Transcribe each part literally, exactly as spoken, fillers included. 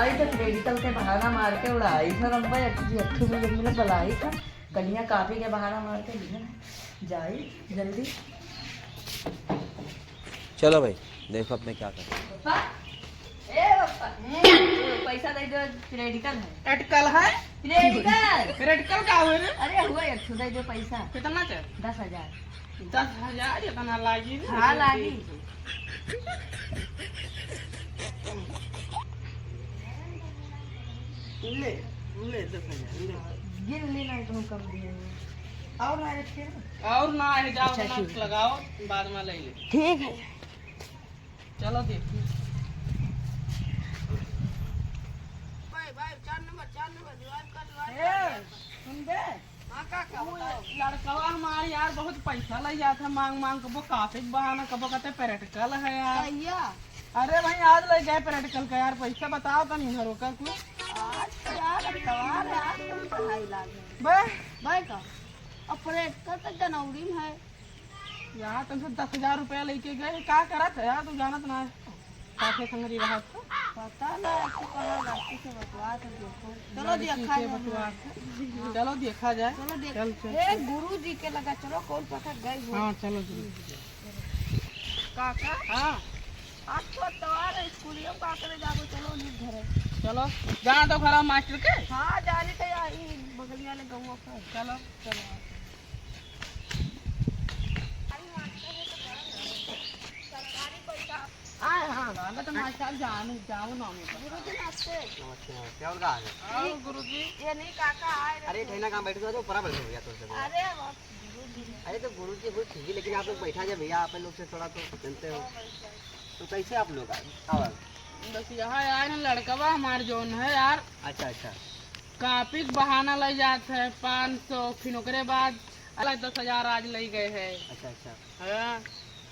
आई तो practical के बहाना मार के उड़ाई था लंबा, एक, एक ठो भी मिला बलाई था, कलियाँ copy के बहाना मार के लिखा है। जाई जल्दी। चलो भाई, देखो अब मैं क्या करूँ। पप्पा, ए पप्पा, पैसा दे दो, practical है। अटकल है? Practical। Practical का हुए रे? अरे हुआ एक ठो, दे दो पैसा। कितना के? दस हजार। दस हजार इतना लागी ना? हाँ, लागी। ले, ले, दस हजार, ले। गिन ले ना, इतना कम दिए हैं। और ना है फिर? और ना है, जाओ, अच्छा, ना ठीक है। लगाओ, बाद में ले ले। ठीक है। चलो देखिए। भाई, भाई, चार नंबर, चार नंबर, revive कर, revive ए, कर। सुन बे। हाँ, का, का वो बताओ? लड़कवा हमार यार बहुत पैसा ले जात है, मांग, मांग, कबो copy के बहाना, कबो कहते practical है यार। कहिया? अरे भाई, आज ले गए practical का यार, पैसा बताओ तनी घरों का कुछ। आज तो यार, अतवार है, आज कौन पढ़ाई लागे? बे? बे का? अब practical तो जनवरी में है। यार, तुमसे दस हजार रुपया लेके गए, का करत है यार, तू जानत ना है। साथे संगरी रहत है। पता ना, तू कहाँ लड़की से बतवा के देखो। चलो लड़की देखा से जाए। बतवा के। चलो देखा जाए। चलो देख। चल, चल, ए, चल। गुरु जी के लगा, चलो, कौन पता गए हो। हाँ, चलो, चलो। काका? हाँ। आज तो अतवार है, स्कूलिया में का करे जाबो, चलो, नी घरे। चलो, जाना तो घर मास्टर के। हाँ, जाने तो यार, ई बगलिया ले गौवा का। चलो। चलो। हाँ, हाँ, हाँ, तो मास्टर जान, जाओ ना हमें। गुरुजी नमस्ते। नमस्ते, नमस्ते। और का है? आओ गुरुजी। ये नहीं काका आए रहे। अरे, ठहना कहाँ बैठ गए थे? ऊपर बैठ गए भैया, थोड़ा सा। अरे, बस गुरुजी। अरे, तो गुरुजी वो ठीक है, लेकिन आप लोग बैठा जाए भैया, आप लोग से थोड़ा तो मिलते हो। हाँ, बैठ जाओ। तो कैसे आप लोग आए? कब आए? बस यहाँ आए हैं, लड़कवा हमार जौन है यार। अच्छा, अच्छा। कॉपी के बहाना ले जात है पाँच सौ, फिर ओकरे बाद अलग दस हजार आज ले गए है। अच्छा, अच्छा। हाँ,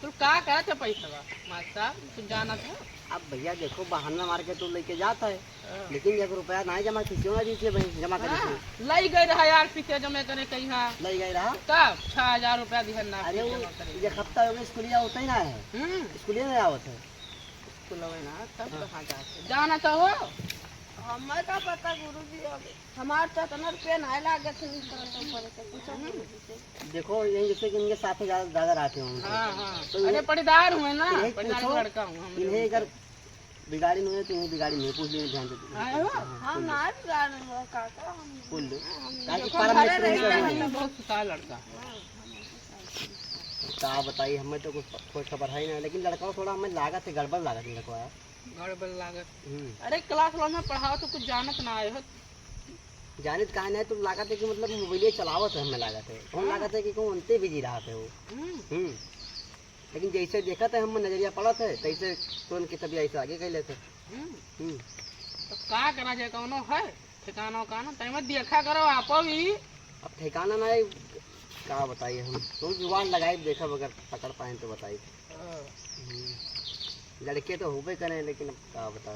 तू का करत है पैसवा, मास्टर साहब, तू जानत है? अब भैया देखो, बहाना मार के तू लेके जात है, हाँ। लेकिन एक रुपया ना जमा कीजिए, ना दीजिए भाई, जमा करे हाँ, थे। लई गए रहा यार, पीछे जमे करे कहीं हाँ। लई गए रहा? तब छह हजार रुपया दिहन ना अरे वो जमा करे। एक हफ्ता हो गया, स्कूलिया होता ही ना है। हम्म। स्कूलिया नहीं आवत है। स्कूलिया ना, तब हाँ। कहाँ जाते? जाना तो हो। हमें का पता गुरुजी, अब हमार तो इतना रुपया नहीं लागत है, नहीं करत है, ऊपर से पूछो गुरुजी से। देखो, ये जैसे कि इनके साथ ज़्यादा, ज़्यादा रहते हो उनसे। हाँ, हाँ। तो अरे, ये, पटीदार हुए ना, इन्हें पटीदार पूछो, का लड़का हूँ, हम इन्हें लोग। अगर बिगाड़ी नहीं है, तो इन्हें बिगाड़ी नहीं, पूछ लीजिए ध्यान से। हाँ, हाँ, पूछ लो। हम ना बिगाड़ रहे हैं, काका, हम पूछ लो। हम काहे कि देखो, पारा में घरे रहे हैं, हम बहुत सुतार लड़का। हाँ, हम बहुत सुतार। का बताई, हमें तो कुछ खोज खबर है ही ना, लेकिन लड़का थोड़ा हमें लागत है, गड़बड़ लागत है लड़का। गड़बड़ लागत। हम्म। अरे, class one में पढ़ाओ तो कुछ जानत ना आए हो। जानित काहे नहीं, तो लागत है कि मतलब मोबाइल चलावत है, हमें लागत है। हम हाँ। लागत है कि कौन उनते busy रहत है वो। हम्म। हम्म। लेकिन जैसे देखत है, हम नजरिया पड़त है, तैसे तो उनके तभी ऐसे आगे कह लेते। हम्म। हम्म। तो का करा जाए, कौनो है ठिकाना उकाना? तैं मत देखा करो आपो भी। अब ठिकाना ना है, का बताई हम। तुम जुगाड़ लगाई, देखब अगर पकड़ पाए तो बताई। हाँ। हम्म। लड़के तो होबे करे, लेकिन अब का बताओ,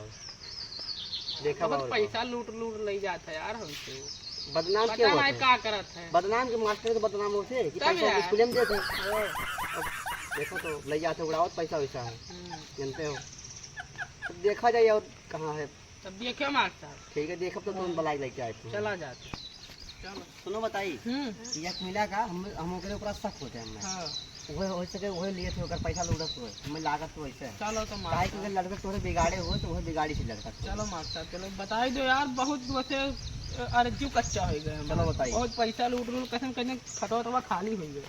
देखा बहुत बाबा। पैसा लूट लूट ले जात है यार हमसे। बदनाम पता क्या नहीं होत है? का करत है। बदनाम के मास्टर तो बदनाम होत है कि तब पैसा यार। स्कूल में देते हैं। हाँ। अब देखो तो ले जाते उड़ावत पैसा वैसा है, हम्म। जानते हो। तो देखा जाए और कहाँ है। तब देखियो मास्टर। ठीक है, देखब तो तुम हाँ। बुलाई लेके आए थे। चला जाते। चलो। सुनो बताई, हम्म। एक मिला का हम, हम ओकरे ऊपर शक होते हैं हमें। हाँ। वह हो सके, वह लिए थे, ओकर पैसा लूटत हुए, हमें लागत तो वैसे है। चलो तो मार काहे साहब। क्योंकि लड़का तोरे बिगाड़े हुए, तो वह बिगाड़ी से लड़का तोरे। चलो मार साहब, चलो बताई दो यार, बहुत वैसे, अ, अर्जू कच्चा हो गए हम। चलो बताई। बहुत पैसा लूट लूट, कसम, कसम, खतवा तवा खाली हो गए।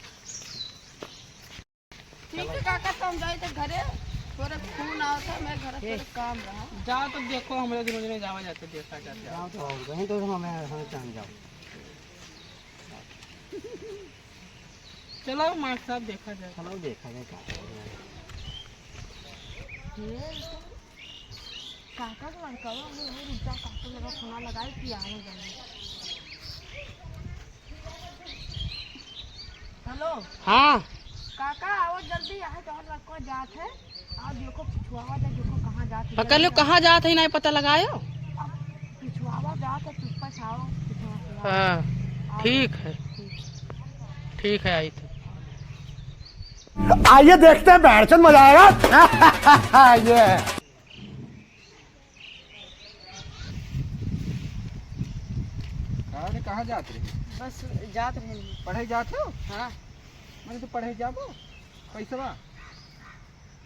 ठीक है काका, तो हम जाई तो घरे, तोरे फोन आवत है, मैं घरे ए। तोरे काम रहा। जाओ तो देखो, हमरे दोनों जने जावा जाते, देखा जाते। जाओ तो और कहीं तो हमें, हमें चांद जाओ। चलो मास्टर साहब, देखा जाए। चलो देखा जाए का। ये काका का लड़का बा, वो, वो रुक जा, काका लगा फोन लगाई कि आवे जल्दी। हेलो। हाँ। काका, आओ जल्दी, यहाँ तो और लड़का जात है। आओ देखो, पिछुआवा जा, देखो कहाँ जात है। पकड़ लो, जल्दी कहाँ जात है, नहीं पता लगायो। अब पिछुआवा जात है, चुप्पा से आओ, पिछुआ से आओ। हाँ, आओ। ठीक है। ठीक। ठीक है, आई थी। आइए देखते हैं, बहरचंद मजा आएगा। ये। कहाँ जात रही? बस जात रहे। पढ़े जात हो? हाँ। मैंने तो पढ़े जाबो। पैसवा?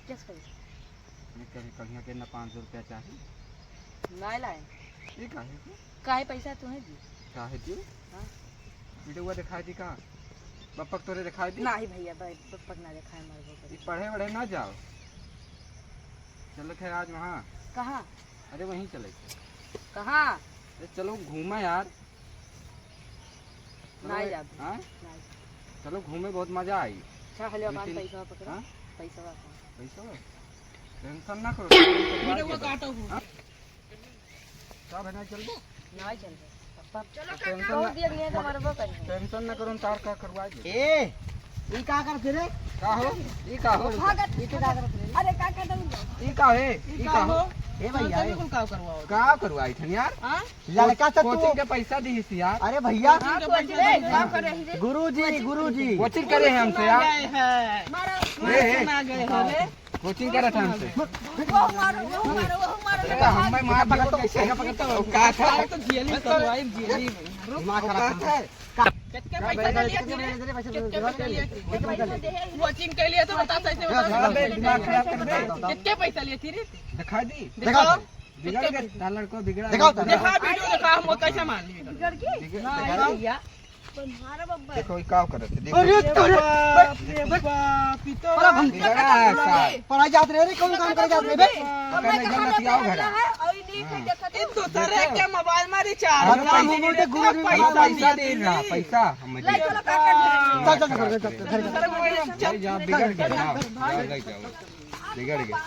किस पैसा? मैं कहीं, कहीं के ना पाँच सौ रुपया चाही। नाय लाए। ये काहे के? काहे पैसा तुम्हें दी? काहे दी? हाँ। वीडियो दिखाई दी का? बप्पक तोरे दिखाई दी? नाही भैया, भाई, बप्पक ना दिखाए, मरबो करे। ये पढ़े वढ़े ना जाओ। चलो खैर आज वहाँ। कहाँ? अरे वहीं चले थे। कहाँ? अरे चलो घूमा यार। नाही जाब। हाँ? नाही। चलो घूमे, बहुत मजा आई। अच्छा, हले दो अपन तीन पैसा पकड़ा। हाँ? पैसा पकड़ा। पैसा? टेंशन ना करो। वीडियो काटो। हाँ? का बना चलबो? नाही चलबो। अब चलो, टेंशन ना, दिया नहीं तो मरबो करी। टेंशन ना करो, तार का करवा दे। ए, ई का करत रे? का हो? ई का हो? भागत। ई का करत रे? अरे का करत रे? ई का है? ई का हो? ए भैया, तू कुल का करवाओ? का करवाई थन यार? हाँ? लड़का तो तू कोचिंग के पैसा दी थी यार। अरे भैया। हाँ, कोचिंग के पैसा दी थी। गुरुजी, गुरुजी। कोचिंग करे हैं हमसे यार। मारो, ए, ए। मारो, मारो। कोचिंग करत है हमसे। वो मारो, वो मारो, वो मारो। देखा, हम मैं मार पकड़ तो कैसे है, पकड़ तो। का था? तो जेल में करवाई, जेल में। दिमाग खराब है। कितने पैसा लिए थे रे? कितने पैसा लिए थे? कोचिंग के लिए तो बता सकते हो। दिमाग खराब कर दे। कितने पैसा लिए थे रे? दिखा दी। दिखाओ। बिगड़ गए, तार लड़को बिगड़ा दिखाओ, है। दिखाओ, वीडियो दिखाओ, हम कैसे मान लिए? बिगड़ गए? बिगड़ गए। देखो, ये का करत है, देखो। अरे, अरे बाप रे बाप, ई तो बड़ा भंग-, बिगड़ा है सार। पढ़ाई जात रहे रे, कौन काम करे जात रहे बे? कने जन बतियाओ घर। ई तो सर है क्या मोबाइल में रिचार्ज? हाँ, मोबाइल में तो Google में पैसा पैसा दे रहा, पैसा हम दे। चल, चल, चल, चल, चल, घर, घर, घर। चल, जा, बिगड़ गया ना, जा, ले जाओ, बिगड़ गया।